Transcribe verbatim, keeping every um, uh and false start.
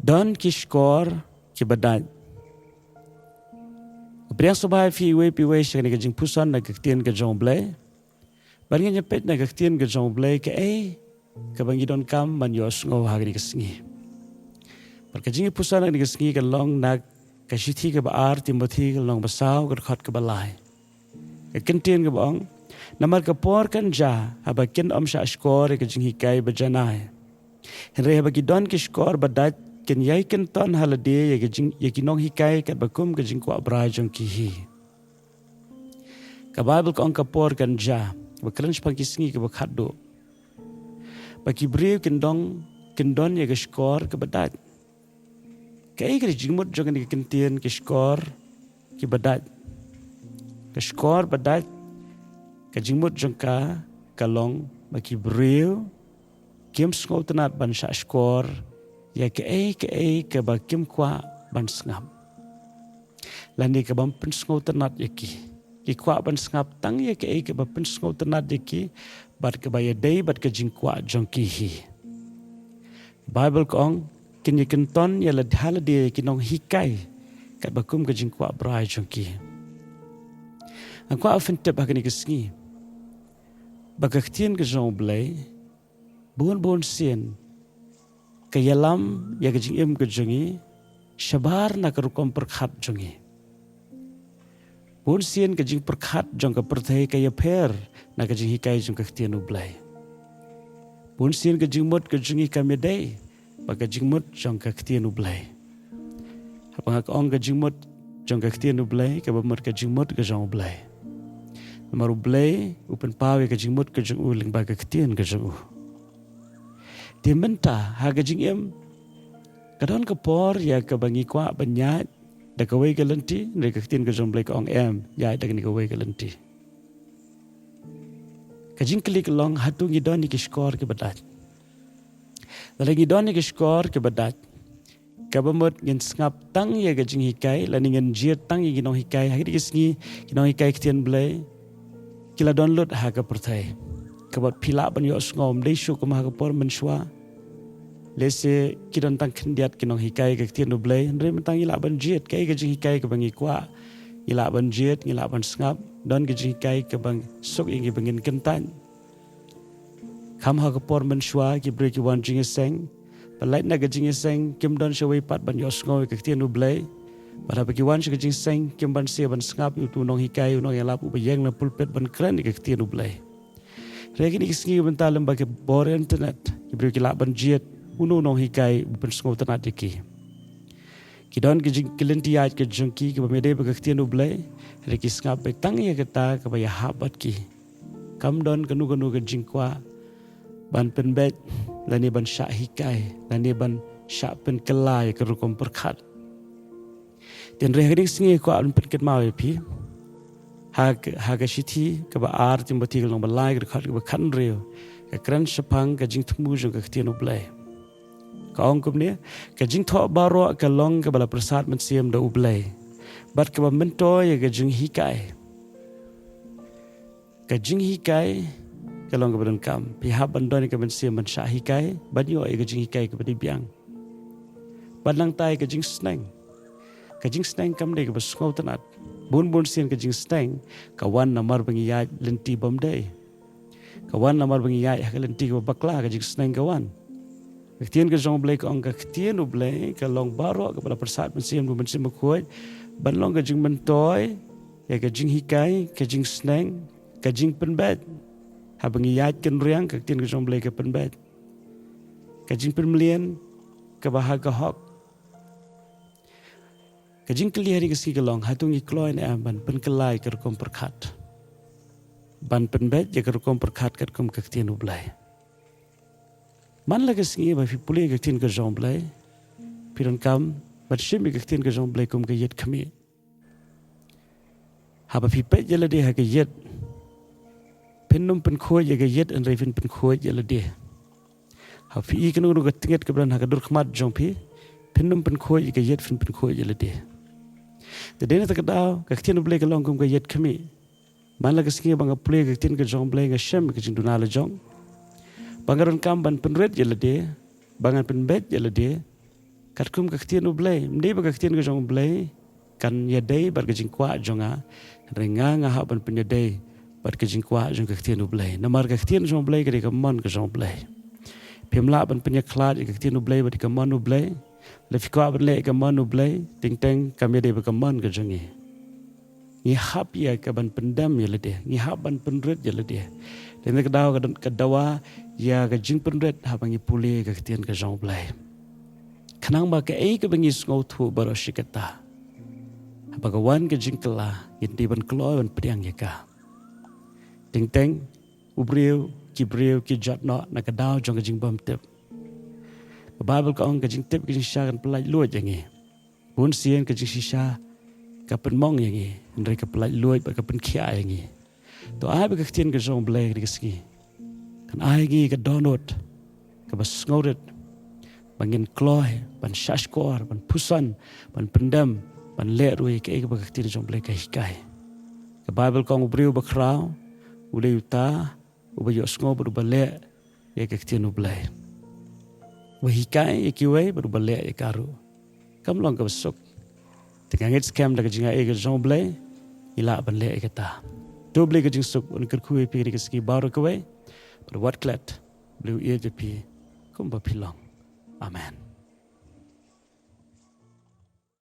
Don ki shkor ki badait. Pdiang sngewbha ïa phi iwei pa iwei sha kane ka jingpuson na ka ktien ka jong U Blei. Ban ngin ïa peit na ka ktien ka jong U Blei kaei kaba ngi donkam ban ïohsngew ha kane ka sngi. Bad ka jingpuson na kane ka sngi ka long na ka shithi kaba ar Timothi ka lynnong ba saw ka dkhot kaba lai. Ka ktien kaba ong, namar ka por kan jia haba kin ym shah shkor ïa ka jinghikai ba janai. Hynrei haba ki don ki shkor badait kin ïai kynton ha lade ïa ki jing, ïa ki nonghikai katba kum ka jingkwah brai jong ki hi. Ka Baibl ka ong ka por kan jia, ba kren shaphang ki sngi kiba khatduh. Ba ki briew kin dong, kin don ïa ka shkor kaba dait. Kaei ka jingmut jong kane ka ktien ki shkor kiba dait. Ka shkor badait ka jingmut jong ka ka long ba ki briew kim sngewtynnat ban shah shkor ïa kaei kaei kaba kim kwah ban sngap. Lane kaba ym pynsngewtynnat ïa ki. Ki kwah ban sngap tang ïa kaei kaba pynsngewtynnat ïa ki, bad kaba ïadei bad ka jingkwah jong ki hi. Baibl ka ong, kin ïa kynton ïa lade ha lade ïa ki nonghikai katba kum ka jingkwah brai jong ki. Nga kwah ban pyntip ha kane ka sngi ba ka ktien ka jong U Blei bun bun sien ka ïalam ïa ka jingim ka jong ngi shabar na ka rukom pyrkhat jong ngi. Bun sien ka jingpyrkhat jong ka pyrthei ka ïapher na ka jinghikai jong ka ktien U Blei. Bun sien ka jingmut ka jong ngi kam ïadei bad ka jingmut jong ka ktien U Blei. Haba nga ong ka jingmut jong ka ktien U Blei, kaba mut ka jingmut ka jong U Blei. Namar U Blei u pynpaw ïa ka jingmut ka jong u lyngba ka ktien ka jong u. Te mynta ha ka jingim ka don ka por ïa kaba ngi kwah ban ïaid da kawei ka lynti, hynrei ka ktien ka jong U Blei ka ong em, ïaid da kane kawei ka lynti. Ka jingkylli ka long, hato ngi don ïa ki shkor kiba dait? Lada ngi don ïa ki shkor kiba dait, kaba mut ngin sngap tang ïa ka jinghikai, lane ngin jied tang ïa ki nonghikai, ha kine ki sngi ki nonghikai ktien Blei ki la don lut ha ka pyrthei. Kaba phi lah ban ïohsngew, ym dei shuh kum ha ka por mynshuwa. Lehse ki don tang khyndiat ki nonghikai ka ktien U Blei, hynrei mynta ngi lah ban jied kaei ka jinghikai kaba ngi kwah. Ngi lah ban jied, ngi lah ban sngap, don ka jinghikai kaba suk ïa ngi ba ngin kyntait. Kham ha ka por mynshuwa ki briew ki wan jingïaseng, ba lait na ka jingïaseng kim don shawei pat ban ïohsngew ïa ka ktien U Blei. Bad haba ki wan sha ka jingïaseng kim banse ban sngap ïa uto u nonghikai, u nongïalap uba ïeng na pulpit ban kren ïa ka ktien U Blei. Hynrei ha kine ki sngi mynta lyngba ki bor internet ki briew ki lah ban jied uno u nonghikai uba pynsngewtynnat ïa ki. Ki don ki jing, ki lynti ïaid ka jong ki kaba ym ïadei bad ka ktien U Blei, hynrei ki sngap beit tang ïa kata kaba ïahap bad ki. Kam don kano kano ka jingkwah ban pynbeit, lane ban shah hikai, lane ban shah pynkylla ïa ka rukom pyrkhat. Te hynrei ha kane ka sngi nga kwah ban pynkynmaw ïa phi ha ka, ha ka shithi kaba ar Timothi ka lynnong ba lai ka dkhot kaba khathynriew, ka kren shaphang ka jingthmu jong ka ktien U Blei. Ka ong kumne, ka jingthoh baroh ka long kaba la pyrsad mynsiem da U Blei, bad kaba myntoi ïa ka jinghikai. Ka jinghikai ka long kaba donkam. Phi hap ban don ïa ka mynsiem ban shah hikai, ban ïoh ïa ka jinghikai kaba dei biang. Bad nangta ïa ka jingsneng. Ka jingsneng kam dei kaba sngewtynnat. Bun bun sien ka jingsneng ka wan namar ba ngi ïaid lynti bym dei. Ka wan namar ba ngi ïaid ha ka lynti kaba bakla, ka jingsneng ka wan. Ka ktien ka jong U Blei ka ong, ka ktien U Blei ka long baroh kaba la pyrsad mynsiem bad mynsiem bakhuid ban long ka jingmyntoi ïa ka jinghikai, ka jingsneng, ka jingpynbeit. Haba ngi ïaid kynriang, ka ktien ka jong U Blei ka pynbeit. Ka jingpynmlien kaba ha ka hok. Ka jingkylli ha kane ka sngi ka long, hato ngi kloi ne em ban pynkylla ïa ka rukom pyrkhat, ban pynbeit ïa ka rukom pyrkhat katkum ka ktien U Blei? Man la ka sngi ba phi pule ïa ka ktien ka jong U Blei, phi donkam ban shim ïa ka ktien ka jong U Blei kum ka ïit khmih. Haba phi peit ïa lade ha ka ïit, phin ym pynkhuid ïa ka ïit, hynrei phin pynkhuid ïa lade. Haba phi i kano kano ka tyngit kaba don ha ka dur khmat jong phi, phin ym pynkhuid ïa ka ïit, phin pynkhuid ïa lade. Te dei na kata ka daw ka ktien U Blei ka long kum ka ïit khmih. Man la ka sngi ba nga pule ïa ka ktien ka jong U Blei, nga shem ïa ka jingduna la jong, ba nga donkam ban pynrit ïa lade, ba ngan pynbeit ïa lade, Katkum ka ktien U Blei, ym dei ba ka ktien ka jong U Blei kan ïadei bad ka jingkwah jong nga, hynrei nga nga hap ban pynïadei bad ka jingkwah jong ka ktien U Blei. Namar ka ktien jong U Blei ka dei ka mon ka jong U Blei. Phim lah ban pynïakhlad ïa ka ktien U Blei bad ïa ka mon U Blei. Lada phi kwah ban leh ïa ka mon U Blei, teng teng kam ïadei bad ka mon ka jong ngi. Ngi hap ïa ka ban pyndem ïa lade, ngi hap ban pynrit ïa lade. Te na ka daw ka don ka dawa ïa ka jingpynrit haba ngi pule ka ktien ka jong U Blei. Khnang ba kaei kaba ngi sngewthuh baroh shi katta, haba ka wan ka jingkylla, ngin dei ban kloi ban pdiang ïa ka. Teng teng u briew, ki briew ki jot noh na ka daw jong ka jingbymtip. Ka Baibl ka ong ka jingtip ka jingshisha kan pyllait luid ïa ngi. Bun sien ka jingshisha ka pynmong ïa ngi, hynrei ka pyllait luid bad ka pynkhiah ïa ngi. To ai ba ka ktien ka jong U Blei kane ka sngi kan ai ïa ngi ka dohnud kaba sngewrit, ba ngin kloi ban shahshkor, ban pyrshang, ban pyndem, ban leh ruh ïa kaei kaba ka ktien jong U Blei ka hikai. Ka Baibl ka ong u briew bakhraw u dei uta uba ïohsngew bad uba leh ïa ka ktien U Blei, uba hikai ïa kiwei bad uba leh ïa ka ruh. Kam long kaba suk. Te nga ngeit skhem da ka jingai ka jong U Blei ngi lah ban leh ïa kata. To U Blei ka jingsuk un kyrkhu ïa phi kane ka sngi baroh kawei. Bad wat klet, U Blei u ïeit ïa phi kumba phi long. Amen.